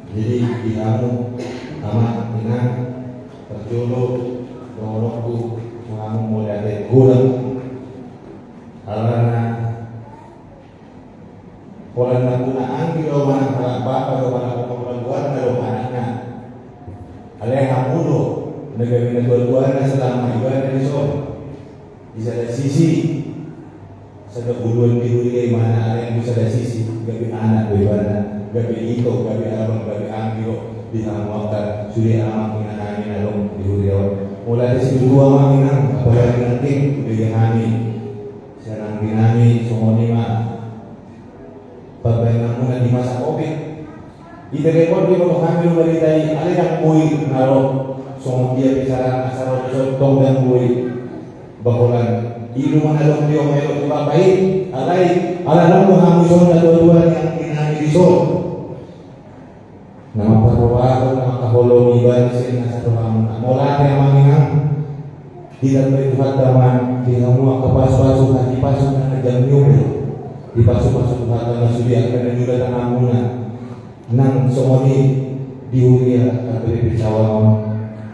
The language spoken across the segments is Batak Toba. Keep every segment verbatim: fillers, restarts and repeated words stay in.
Jadi di hamu ama inang, parjolo dohononku tu hamu mauliate godang. Alana holan na puna anggi do manang halak bapa do manang pengorban goarna do anakna. Alai hamu do na gabe natuatuana selama ibana dison. Di sada sisi sada uluan di huria i manang alai di sada sisi gabe anak do ibana, gabe ito, gabe abang, gabe anggi do di hamu angka sude amang inang hami na adong di huria on. Mauliate situtu amang inang, apalagi nangkin hubege hami sian anggi nami songon i ma pambahenanmuna di masa covid. Iterepot diboto hami do barita i, alai ndang boi na ro songon dia pe carana asa ro dison, tong ndang boi. Ba holan i do ma na adong di omai do tu bapa i, alai ala ndang do hamu dison na tuatua ni anggi nami dison na mamparrohahon na mangkaholongi ibana sian na saro hamuna. Mauliate amang inang. Ditambai Tuhanta ma di hamu angka pasupasu, hatipasu na ganjang ni umur. Dipasupasu Tuhanta ma sude angka na niula tanganmuna nang songon i di huria angka P D P Cawang on.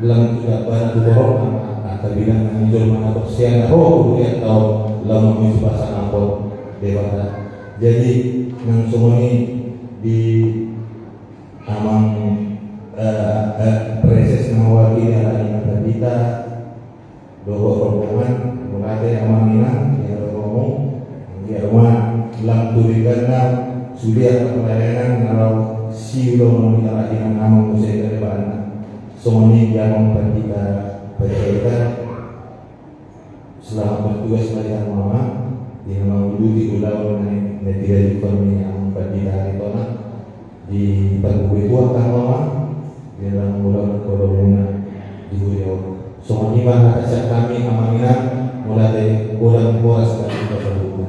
Lam tu dambana tu torop angka bidang na ni jolma na torsian na ro tu huria taon lam mamuji pasangapon Debata. Jadi nang songon i di amang, eh, eh, preses na mewakili ala ni pandita dohot rombongan. Mauliate amang inang, ia romo ia rumah lam tu dengganna sude angka pelayanan na ro siulahon ni ala ni amang muse dari bana. Songon i di amang pandita, pandita. Selamat bertugas ma di hamu amang di na mangujungi ulaon na, na diajuhon ni amang pandita Aritonang. Dipagugu Tuhan hamu amang di na mangulahon holongmuna di huria on. Songon i ma hata sian hami amang inang, mauliate godang, horas ma di hamu saluhutna.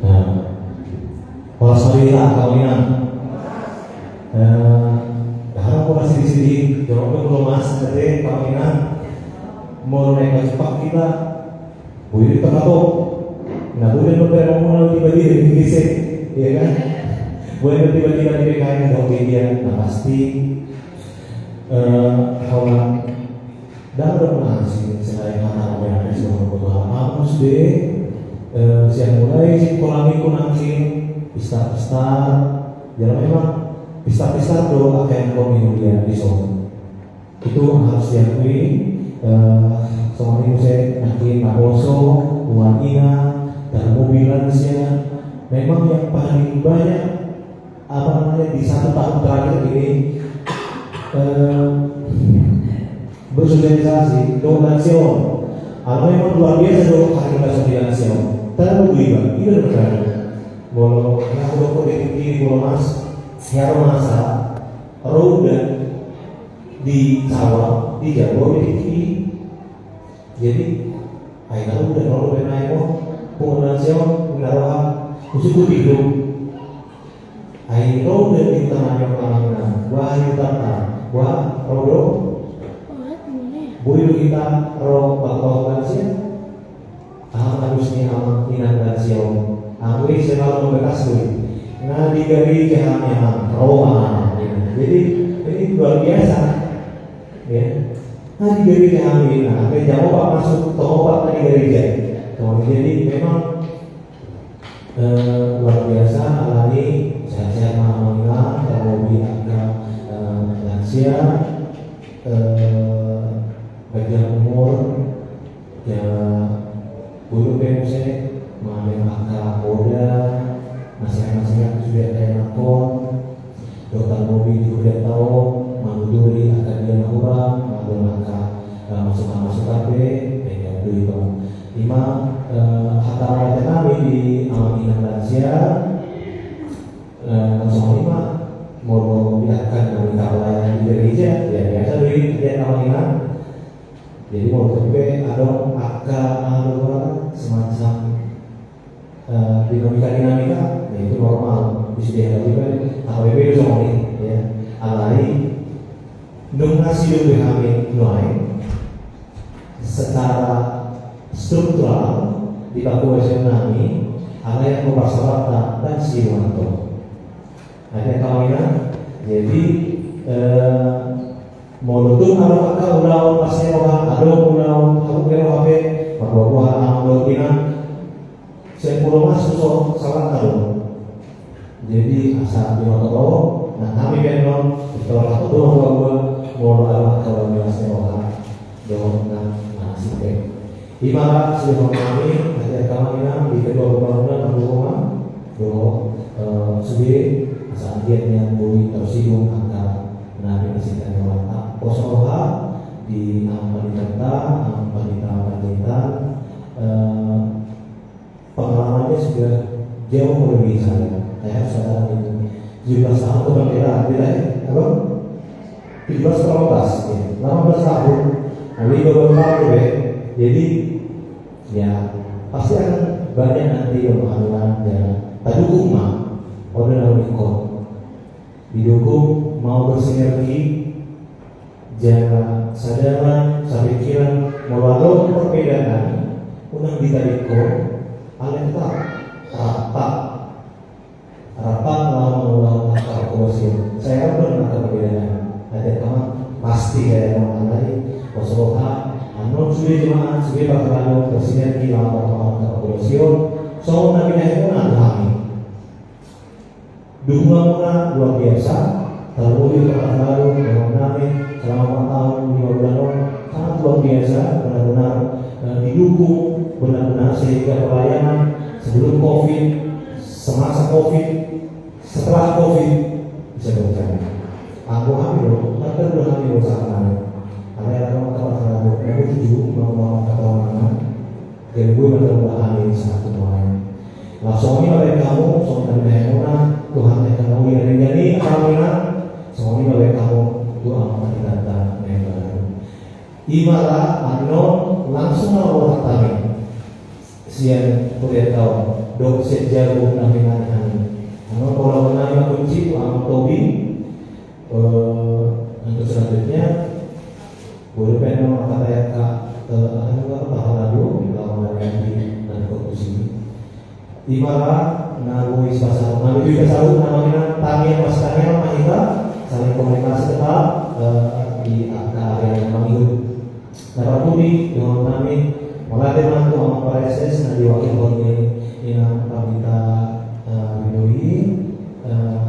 Nah, horas ma di hita amang inang. Eh, dahar horas sidi-sidi, jawab dulu mas, ate amang inang. Molo naeng manjumpa hita, boi do hita patok. Na boi do hita patok, molo tiba-tiba di P K C, iya kan? Boi do tiba-tiba di P K N, dong dia, na pasti. Eh, holan ndang adong na asing selain hata na beres dohot ketua. Amus de, eh, sian mulai sikolahon nangkin pistar-pistar, jala memang pistar-pistar do angka na hami huria dison. Itu harus diakui, eh, songon i muse nangkin naposo, nuaeng, tarlumobi lansia. Memang yang paling banyak apa namanya, di satu tahun terakhir ini, eh, bersosialisasi dohot lansia on. Ala memang luar biasa do hadirna songon i lansia on. Tarlumobi iba, iba do berani. Molo na hudok di tingki i, molo mas, hea ro masa ro udan di sawah, di jabu, di tingki i. Jadi ai na ro udan, ro udan, ai mo punguan lansia on, na roha, khusus tu tidur. Ai ro udan di huta Maniok amang inang, boha hutanta, boha ro do? Boi do hita ro bakbahu lansia? Aha ma alus ni amang inang lansia on? Anggo i selalu membekas do i. Na di gareja hami amang, ro amang. Jadi ini luar biasa. Ya. Na di gareja hami, nah, angka jam opat masuk, tong opat na di gareja. Tong, jadi memang Eh, luar biasa, alani sehat-sehat ma amang inang, tarlumobi angka, eh, lansia, eh, panjang umur, ya, boi do pe muse, mangaliat angka poda, nasehat-nasehat sude angka ianakhon, dohot tarlumobi di hurianta on, manuturi angka dia na hurang, manuturi angka, eh, masukan-masukan pe, eh, diakui tong. Ima, eh, hata mauliate nami di amang inang lansia, eh, na songon i ma, molo diangkat na mangihut pelayanan di gareja, ya biasa do i, dia amang inang. Jadi molo pe adong angka, aha do, semacam eh, dinamika-dinamika, ya itu normal, bisa dihadapi kan, H P P itu sama ini, ya. Alai, nunga sidung di hami nuaeng, secara struktural di parhobasion nami, alai anggo parsaoranta ndang siuan to. Jadi angka amang inang, jadi, eh, molo tung adong angka ulaon parsaoran, adong ulaon hamu bero hape, parboaboa amang dohot inang, sempurna masuk so salah adong. Jadi asa di motor, nah kami penon, kita orang tua dua, molo ada kawan yang sewa dohot nang nasib pe. Ima ra sude nami, nanti kami nang di kedua pembangunan rumah dohot, eh, sude asa anggiat nian boi tersinggung angka na pinasita nyawa. Pos roha di amang pandita, amang pandita Panjaitan, eh, pengalamannya sudah jauh melebihi saya. Saya harus katakan itu. Tujuh belas tahun itu kan kita, kita, apa? Tujuh belas, delapan belas, ya. Delapan belas tahun. Lalu dua belas tahun, ya. Jadi, ya, pasti akan banyak nanti pemahaman, ya. Tadukung ma. Udah lalu ikut. Didukung, mau bersinergi, jala sadalan, sapikiran, molo adong perbedaan, unang ditadingkon, alai tetap rata, rata lawan, lawan angka parhobasion. Saya pun angka perbedaan, ada kama pasti saya mau alai, pos roha, annon sude jemaat, sude parhalado, bersinergi lawan angka parhobasion, songon na binahen na tu hami. Dukungan muna luar biasa, terlebih kepada selalu dengan nami selama empat tahun lima bulan on, sangat luar biasa, benar-benar, eh, didukung benar-benar sehingga pelayanan sebelum covid, semasa covid, setelah covid bisa berjalan. Anggo hami do, kan kan udah hami do sangat. Ada yang orang kata selalu, aku tujuh, mau mau kata orang, jadi gue benar-benar hami sangat tujuan. Laos songon i ma baen hamu, songon na binahen muna, Tuhan na hinauli na denggan i, angka amang inang, songon i ma baen hamu, tu amang pandita na imbaru. Ima ra annon langsung ma roha hami. Sian hurianta on, dohot sian jabu na hinauli hami. Annon pola hona ma kunci, tu amang Tobing, eh, untuk selanjutnya, Boi pe annon angka, eh, anu, apa, parhalado, lawan na di, na di korpus i. Ima ra, na boi sipasahat, na boi sipasahat, na manginan tangiang, mas tangiang, ma hita, saling komunikasi tetap, eh, di angka area na mangihut. Na parpudi, dohot nami, mauliate ma tu amang pareses, na diwakilhon ni inang pandita, eh, Ridho i, eh,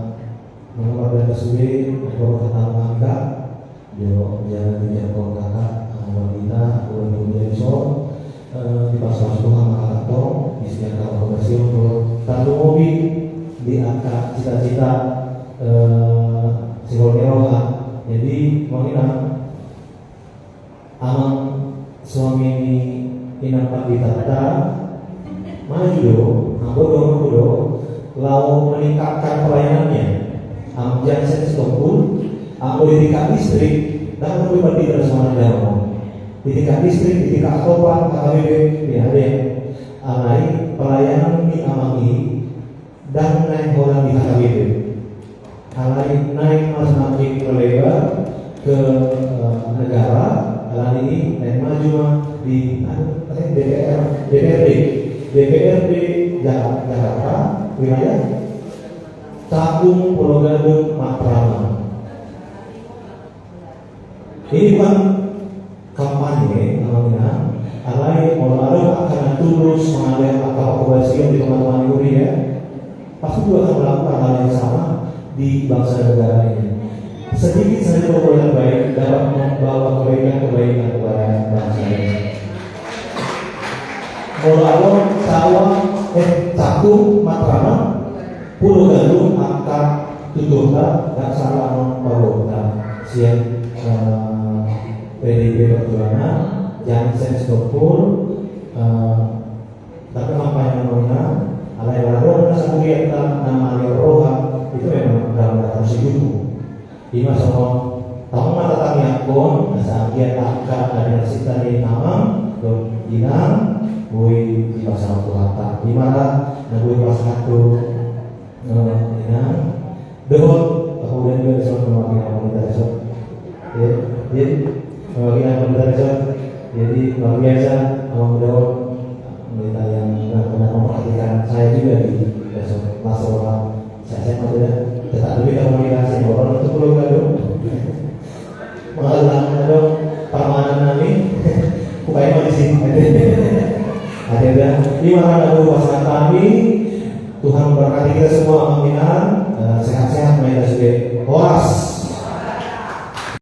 nunga mardalan sude, na dohot hata angka, Yo, jangan dijangkau kakak, anggo hita, anggo hita di son, eh, dipasu-pasu Tuhan ma kakak tong, di sini angka parhobasion, tandung hobi di angka cita-cita, eh, sihol ni roha. Jadi, manginan, amang suami ni inang pandita ta, maju do, anggo do, anggo do, laho meningkatkan pelayanannya. Amang Jansen Sitompul, anggo di tingkat distrik, ndang perlu pandita suara dalam. Di tingkat distrik, di tingkat atopan, H K B P, ya, ada yang alai pelayanan ni amang i, ndang naeng holan di H K B P. Alai naeng ma semakin melebar ke, eh, negara, alani i naeng maju ma di, anu, eh, D P R, D P R D, D P R D Ja-, Jakarta, wilayah Cakung, Pulo Gadung, Matraman. Ini bukan kampanye, amang inang, alai molo adong angka na tulus mangalean angka parhobasion di teman-teman kuria, pasti juga akan melakukan hal yang sama di bangsa dan negara ini. Sedikit saja perbuatan baik dapat membawa kebaikan-kebaikan kepada bangsa ini. Molo adong Cawang, eh, Cakung, Matraman, Pulo Gadung, angka tuturta, ndang sala annon paboaonta sian, eh, P D I P Perjuangan, Jansen Sitompul, eh, tapi kampanye na mangihut, alai molo adong na sahurianta na mangihut roha, itu memang dalam rangka mendukung. Ima songon, tong ma tatangiangkon, asa anggiat angka na pinasita ni amang dohot inang, boi dipasahat Tuhanta. Ima ra, na boi pasahat tu, eh, inang. Dohot, apa udah juga dison, nama inang, apa kita dison. Ya, jadi, nama inang, apa kita dison. Jadi, luar biasa, amang dohot Kita yang sudah pernah memperhatikan saya juga di Laso, Laso, saya, saya mah tidak, tetap lebih kamu di Laso, orang itu perlu gaduh. Mengalah dong permainan kami, bukannya mau di sini. Ada dah, ini mana ada pasangan kami. Tuhan memberkati kita semua, amin. Eh, sehat-sehat, main juga. Horas.